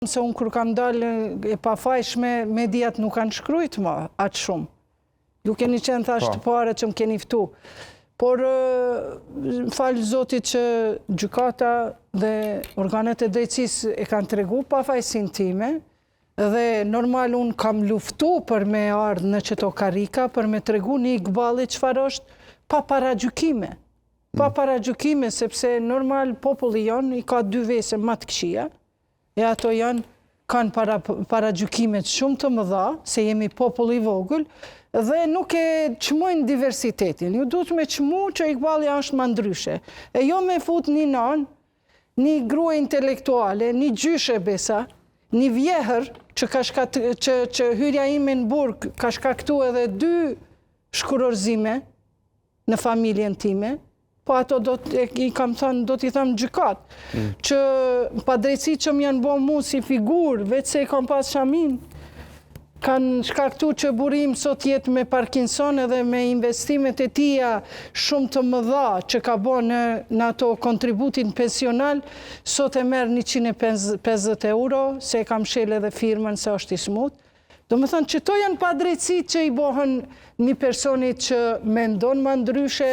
Se unë kur kam dalë e pafajshme, mediat nuk kanë shkrujt ma aq shumë. Ju keni qenë thash po. të parët që më keni ftu. Por falë Zotit që gjykata dhe organet e drejtësisë e kanë tregu pafajsinë time, dhe normal unë kam luftu për me ardhë në qëto karrika, për me tregu një Igballi çfarë është pa paragjykime. Pa mm. paragjykime, sepse normal populli jonë i ka dy vese ma të këqija, E ato janë, kanë para, paragjykimet shumë të mëdha, se jemi popull i vogël, dhe nuk e çmojnë diversitetin. Ju duhet me çmu që Igballja është ma ndryshe. E jo me fut një nanë, një grua intelektuale, një gjyshe besa, një vjehër që, ka shkat, që, që hyrja ime në burg ka shkaktu edhe dy shkurorëzime në familjen time, Po ato do të, i kam thënë, do t'i them në gjykatë, mm. që padrejtësitë që më janë bo mu si figurë, veç se e kam pas shamin, kanë shkaktu që burri im sot jetë me Parkinson edhe me investimet e tija shumë të mëdha që ka bo në, në ato kontributin pensional, sot e merr 150 euro, se e kam mshel edhe firmën se është i smut. Domethënë, qëto janë padrejtësitë që i bohen një personit që mendon ma ndryshe.